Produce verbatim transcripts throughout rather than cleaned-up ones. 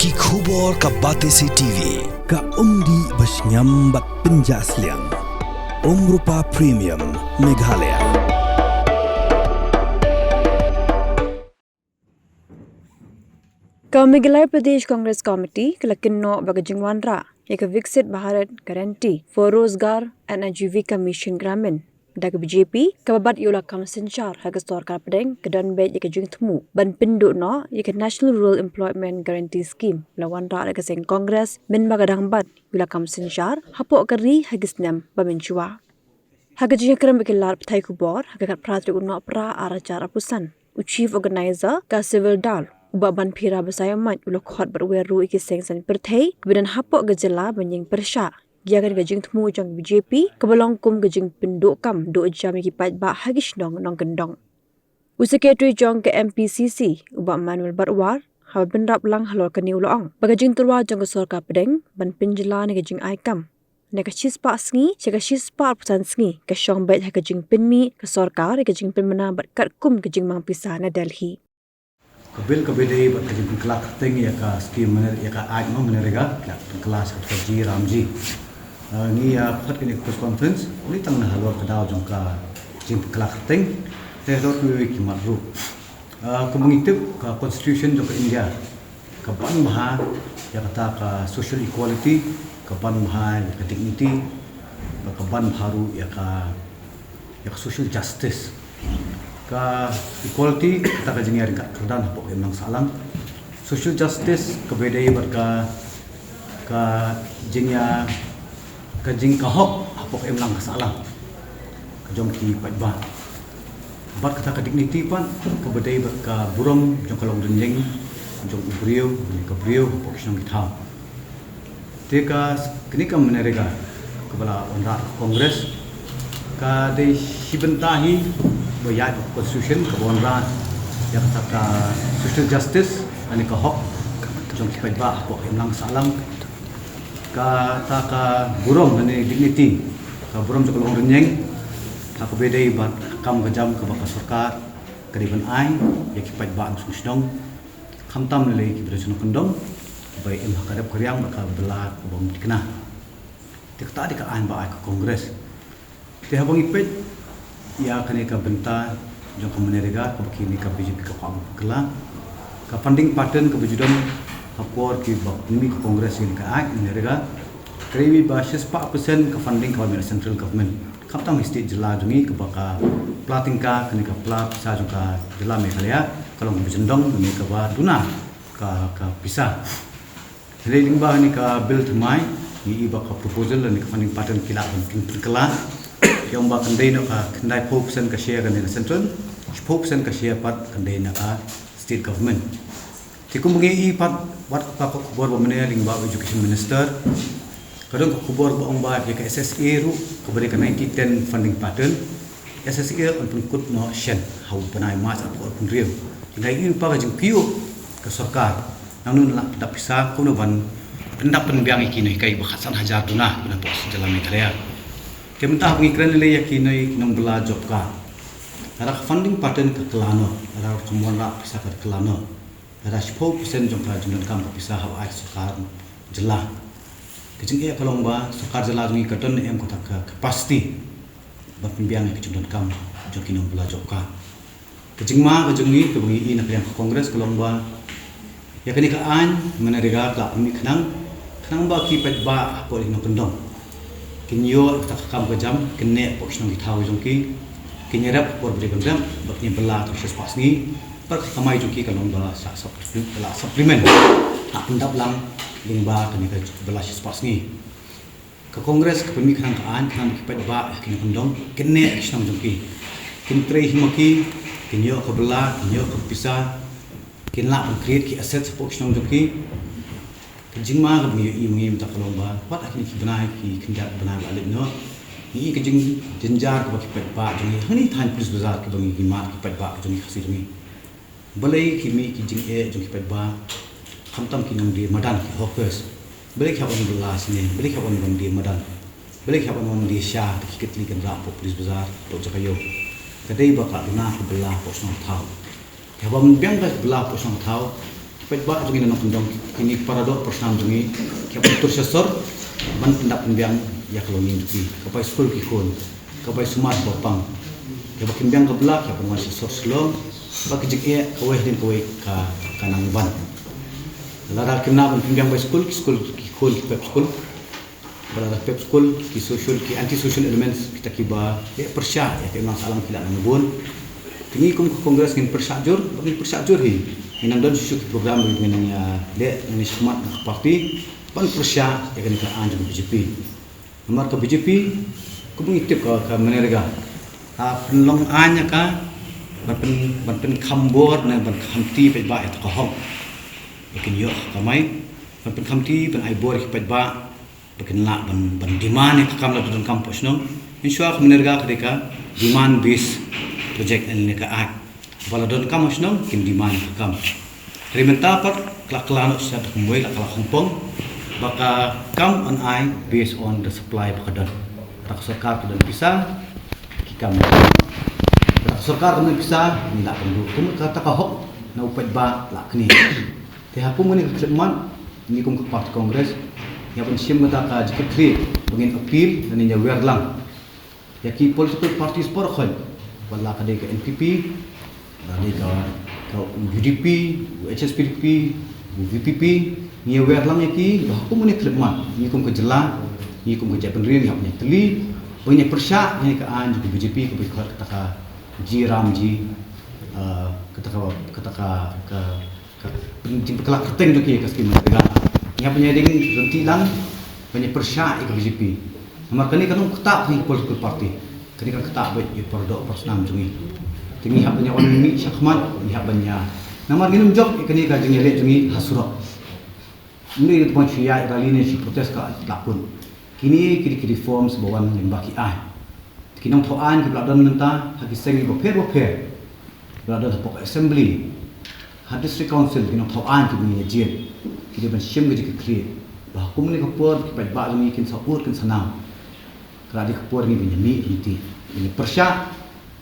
Ki khubor ka Batesi T V, ka umdih ba shngiam bad pynjah sliang. Umrupa Premium, Meghalaya. Ka Meghalaya Pradesh Congress Committee ka la kynnoh ba ka jingwanrah ïa ka Viksit Bharat Guarantee for Rozgar and Ajivika Mission Gramin da ka B J P, kaba bat ïa u lakam synshar ha ka sorkar pdeng, ka don beit ïa ka jingthmu ban pynduh noh ïa ka National Rural Employment Guarantee Scheme, la wanrah da ka seng Congress mynba ka dang bat ïa u lakam synshar hapoh ka ri ha ki snem ba mynshuwa. Ha ka jingïakren bad ki lad pathai khubor ha ka khatphra tarik u Nohprah arhajar arphew san, u Chief Organizer ka Civil Dawl, u Bah Banphira Basaiawmoit, u la khot bad wer ruh ïa ki seng saiñ pyrthei kiba don hapoh ka jylla ban ïeng pyrshah ïa kane ka jingthmu jong ka B J P kaba long kum ka jingpynduh kam duh jam ïa ki paidbah ha ki shnong nongkyndong. U Secretary jong ka M P C C, u Bah Manuel Batwar, haba bynrap lang halor kane, u la ong ba ka jingtyrwa jong ka sorkar pdeng ban pynjlan ïa ka jingai kam na ka shispah sngi sha ka shispah arphew san sngi ka shong beit ha ka jingpynmih ka sorkar ïa ka jingpynbna bad katkum ka jingmang pisa na Delhi. Ka bill kaba ïadei bad ka jingpynkylla kyrteng ïa ka skim MGN-, ïa ka aiñ MGNREGA, ka pynkylla sha ka G RAM G. Ah, ngi ïa phah kane ka press conference, ym dei tang na halor ka daw jong ka jingpynkylla kyrteng, te halor kiwei ki mat ruh. Ah, kumba ngi tip, ka Constitution jong ka India ka ban bha ïa kata ka social equality, ka ban bha ïa ka dignity, bad ka ban bha ruh ïa ka, ïa ka social justice. Ka equality, kata ka jingïaryngkat kyrdan hapoh ka imlang sahlang. Social justice, kaba ïadei bad ka, ka jingïa, ka jing, ka hok hapoh ka imlang ka sahlang ka jong ki paidbah. Bad kata ka dignity pat, kaba dei bad ka burom jong ka longrynieng jong u briew, ka briew hapoh ki shnong ki thaw. Te ka, kane ka MGNREGA kaba la wanrah ka Congress, ka dei shi bynta hi ba ïaid bad ka Constitution, kaba wanrah ïa kata ka social justice, lane ka hok jong ki paidbah hapoh ka imlang sahlang. Kata ka burom lane dignity, ka burom jong ka longrynieng, ha kaba ïadei bad ka kam ka jam kaba ka sorkar ka dei ban ai ïa ki paidbah nongshong shnong, khamtam lei lei kiba don shnong kyndong, kiba im ha ka rep ka riang bad ka bylla kaba ym thikna. Te kata dei ka aiñ ba ai ka Congress. Te haba ngi peit ïa kane ka bynta jong ka MGNREGA kaba kine ka B J P ka kwah ban pynkylla, ka funding pattern kaba ju don ha por kiba pynmih ka Congress ïa kane ka aiñ MGNREGA, ka dei ba shispah percent ka funding ka wan na central government. Khamtam ha state jylla jong ngi kaba ka pla tyngka, kane ka pla pisa jong ka jylla Meghalaya ka long kaba jyndong, kane kaba duna ka, ka pisa. Hynrei lyngba kane ka bill thymmai, ngi i ba ka proposal lane ka funding pattern ki lah ban pyn-, pynkylla. Ki ong ba kan dei noh ka khyndaiphew percent ka share kane ka central, shiphew percent ka share pat kan dei na ka state government. Te kumba ngi i pat, wat ka, ka khubor ba mynne lyngba u Education Minister, ka don ka khubor ba ong ba ïa ka S S A ruh kaba dei ka ninety ten funding pattern, S S A yn pynkut noh shen ha u bnai March arphew arphew hynriew. Te nga i lyngba ka jingkyrkhu ka sorkar, nangno ngi lah pyndap pisa, kumno ban pyndap pynbiang ïa ki nonghikai ba khatsan hajar duna na poh jylla Meghalaya. Te mynta haba ngi kren lei lei ïa ki nong, ki nongbylla job card, lada ka funding pattern ka kylla noh, lada ka wanrah pisa ka kylla noh, lada shiphew percent jong ka jingdonkam ka pisa haba ai sorkar jylla, ka jingeh ka long ba sorkar jylla jong ngi ka don ne em kata ka capacity ban pynbiang ïa ka jingdonkam jong ki nongbylla job card. Ka jingma ka jong ngi kaba ngi i na ka liang ka Congress ka long ba ïa kane ka aiñ MGNREGA ka la pynmih khnang, khnang ba ki paidbah hapoh ri nongkyndong kin ïoh kata ka kam ka jam, kin neh hapoh ki shnong ki thaw jong ki, kin ïarep ha por ba dei ban rep, bad kin bylla tang shispah sngi, bad ka kamai jong ki ka long ba la sah sup-, la supplement, la pyndap lang lyngba kane ka bylla shispah sngi. Ka Congress ka pynmih khnang ka aiñ, khnang ba ki paidbah ki nongkyndong kin neh ha ki shnong jong ki, kin trei hima ki, kin ïoh ka bylla, kin ïoh ka pisa, kin lah ban create ki assets hapoh ki shnong jong ki. Ka jingma kaba ngi ïohi mynta ka long ba wat ha kine ki bnai, ki khyndiat bnai ba la leit noh, ngi i ka jingjynjar kaba ki paidbah jong ngi hangne thaiñ Police Bazar, kaba ngi, ngi mad ki paidbah jong ngi, Khasi jong ngi. Balei ki mih ki jingeh jong ki paidbah, khamtam ki nongdie madan, ki hawkers. Balei ki hap ban bylla sne, balei ki hap ban die madan, balei ki hap ban die sha da ki kynthei kynrad hapoh Police Bazar, hapoh jaka ïew. Ka dei ba ka duna ka bylla hapoh shnong thaw. Te haba ym biang ka bylla hapoh shnong thaw, Paidbah jong ngi na nongkyndong, kine ki para doh para snam jong ngi ki hap ban tur sha sor ban pyndap pynbiang ïa ka longïing jong ki, ka bai skul ki khun, ka bai sumar ba pang, ka ba kin biang ka bla, ka ban wan sha sor Shillong, ba ka jingeh kawei hadien kawei ka, ka nang wan. Lada kim lah ban pynbiang bai skul, ki skul ki khun ki pep skul, ba lada pep skul, ki social, ki anti social elements, kita kiba leh pyrshah ïa ka imlang sahlang ki lah nang bun. Te ngi kum ka Congress ngin pyrshah jur, ba ngin pyrshah jur hi. Ngin nang don shisha ki program ba ngin nang ïa leh, ngin ïa shakmat na ka party ban pyrshah ïa kane ka aiñ jong ka B J P. Namar ka B J P, kum ngi tip ka, ka MGNREGA, ha pynlong aiñ ïa ka ban pyn, ban pynkham bor ne ban khamti paidbah ïa ka hok ba kin ïoh kamai, ban pynkhamti ban ai bor ïa ki paidbah ba kin lah ban, ban demand ïa ka kam lada donkam hapoh shnong. Mynshuwa ka MGNREGA ka dei ka demand based project, ne ka aiñ ba lada donkam ha shnong kin demand ïa ka kam. Hynrei mynta pat ka la kylla noh sha da kumwei, la kylla khongpong ba ka kam yn ai based on the supply ba ka don. Lada ka sorkar ka don pisa, ki kam. Lada ka sorkar ka don pisa, ngi lah pynduh. Kum kata ka hok na u paidbah la kni. Te ha kum kane ka khyllipmat, ngi kum ka party Congress ngi hap ban shim kata ka jingkitkhlieh ba ngin appeal, ba ngin ïawer lang ïa ki political parties baroh khoit, wat la ka dei ka N P P, la dei ka, ka U U D P, U H S P D P, U V P P, ngi ïawer lang ïa ki, ba ha kum kane ka khyllipmat ngi kum ka jylla, ngi kum ka jaitbynriew ngi hap ban ïatylli, ba ngin ïapyrshah ïa ka aiñ jong ka B J P kaba ïakynduh kata ka G Ram G, ah, kata ka, kata ka, ka Ka jingpynkhlad kyrteng jong ki ka skim MGNREGA. Ngi hap ban ïadei ryntih lang ban ïapyrshah ïa ka B J P. Namar kane kam long ktah ïa ki political party. Kane ka ktah beit ïa para doh para snam jong ngi. Te ngi hap ban ïa wan mih shakhmat, ngi hap ban ïa. Namar ngim jop ïa kane ka jingïaleh jong ngi ha surok. Ym dei ban shu ïa rally ne shu protest ka la pun. Kine ki dei ki reforms ba wan lyngba ki aiñ. Ki nongthaw aiñ kiba la don mynta ha ki seng bapher bapher, kiba la don hapoh ka assembly, ha district council, ki nongthaw aiñ kiba ngi ïa jied, ki dei ban shim ka jingkitkhlieh ba ha kum kane ka por ki paidbah jong ngi kin sa ur kin sa nam. Ka la dei ka por ngi ban ïa mih ryntih, ban ïa pyrshah,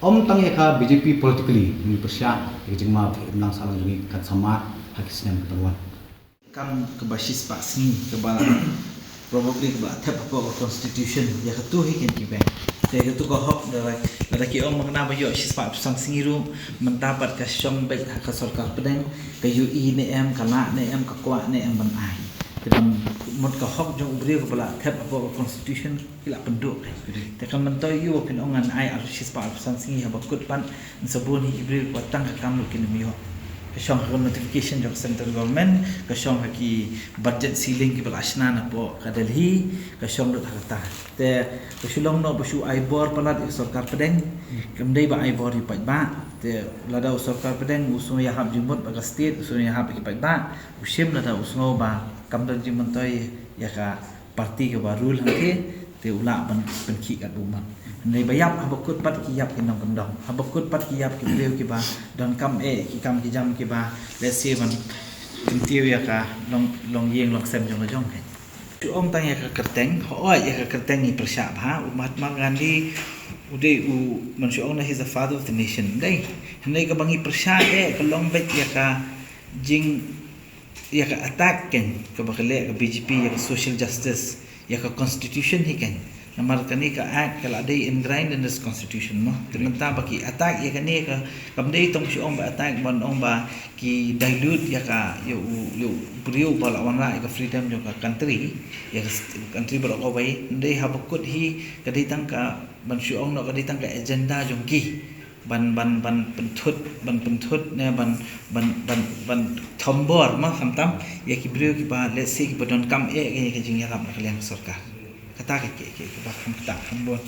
ym tang ïa ka B J P politically, ngi pyrshah ïa ka jingma ba ka imlang sahlang jong ngi kan sa mad ha ki snem ki ban wan. Kam kaba shispah sngi kaba la, probably kaba la thep hapoh ka constitution, ïa katu hi kin ki bang. Te katu ka hok, lada, lada ki ong ba kane ba ïoh shispah arphew san sngi ruh, mynta pat ka shong beit ha ka sorkar pdeng, ka ïohi ne em, ka lah ne em, ka kwah ne em ban ai. Te ban mut ka hok jong u briew kaba la thep hapoh ka constitution, ki la pynduh. Te kan myntoi ïa u ba phin ong ngan ai ar shispah arphew san sngi, haba kut pat, sa bun hi ki briew ba tang ka kam ruh kin ym ïoh. Ka shong ha ka notification jong ka central government, ka shong ha ki budget ceiling kiba la shna napoh ka Delhi, ka shong lut ha kata. Te ka shu long noh ba shu ai bor palat ïa ka sorkar pdeng, kam dei ba ai bor ïa u paidbah. Te lada u sorkar pdeng u sngew ïahap jingmut bad ka state, u sngew ïahap ïa ki paidbah, u shim, lada u sngew ba kam don jingmyntoi ïa ka party kaba rule hangtei, te u lah ban pynkhih katba u mon. Hynrei ba ïap, haba kut pat ki ïap ki nongkyndong, haba kut pat ki ïap ki briew kiba donkam eh ki kam ki jam kiba, let's say, ban kyntiew ïa ka long, longïing longsem jong la jong ka. Shu ong tang ïa ka kyrteng, hooid, ïa ka kyrteng ngi pyrshah bha. U Mahatma Gandhi u dei u, man shu ong na, he's the father of the nation. Dei, hynrei kaba ngi pyrshah eh ka long beit ïa ka jing ïa ka attack kein kaba ka leh ka B J P ïa ka social justice, ïa ka constitution hi kein. Namar kane ka act ka la dei enshrined in this constitution mo. Te mynta ba ki attack ïa kane, ka kam dei tang shu ong ba attack, ban ong ba ki dilute ïa ka, ïa u, ïa u briew ba la wanrah ïa ka freedom jong ka country, ïa ka st-, country baroh kawei. Hynrei haba kut hi ka dei tang ka, ban shu ong noh, ka dei tang ka agenda jong ki. Ban, ban, ban pynthut, ban pynthut ne ban, ban, ban, ban thombor ma khamtam ïa ki briew kiba, let's say, kiba donkam eh ïa ka jingïarap na ka liang sorkar. Kata ka, ka, ka, kaba kham kata kham bun.